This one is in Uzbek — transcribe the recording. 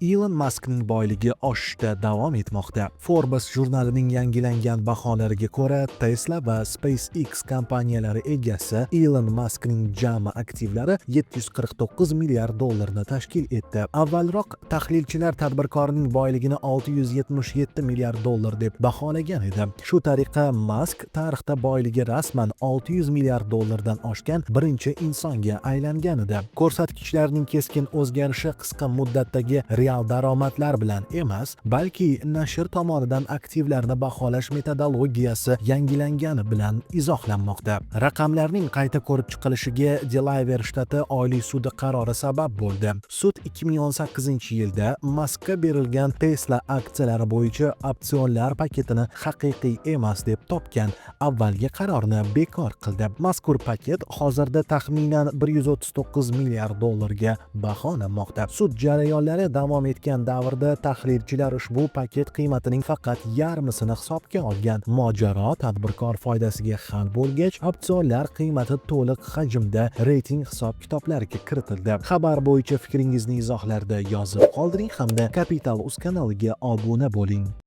Ilon Maskning boyligi oshishda davom etmoqda. Forbes jurnalining yangilangan baholariga ko'ra, Tesla va SpaceX kompaniyalari egasi Ilon Maskning jami aktivlari 749 milliard dollarni tashkil etdi. Avvalroq tahlilchilar tadbirkorning boyligini 677 milliard dollar deb baholagan edi. Shu tariqa Mask tarixda boyligi rasman 600 milliard dollardan oshgan birinchi insonga aylangan edi. Ko'rsatkichlarning keskin o'zgarishi qisqa muddatdagi real daromadlar bilan emas, balki nashr tomonidan aktivlarni baholash metodologiyasi yangilangani bilan izohlanmoqda. Raqamlarning qayta ko'rib chiqilishiga Delaver shtati Oliy sudi qarori sabab bo'ldi. Sud 2018-yilda Maskka berilgan Tesla aksiyalari bo'yicha opsionlar paketini haqiqiy emas deb topgan avvalgi qarorni bekor qildi. Mazkur paket hozirda taxminan 139 milliard dollarga baholanmoqda. Sud jarayonlari davom etgan davrda tahlilchilar ushbu paket qiymatining faqat yarmisini hisobga olgan. Mojaro tadbirkor foydasiga hal bo'lgach, opsionlar qiymati to'liq hajmda reyting hisob-kitoblariga kiritildi. Xabar bo'yicha fikringizni izohlarda yozib qoldiring hamda Capital Uz kanaliga obuna bo'ling.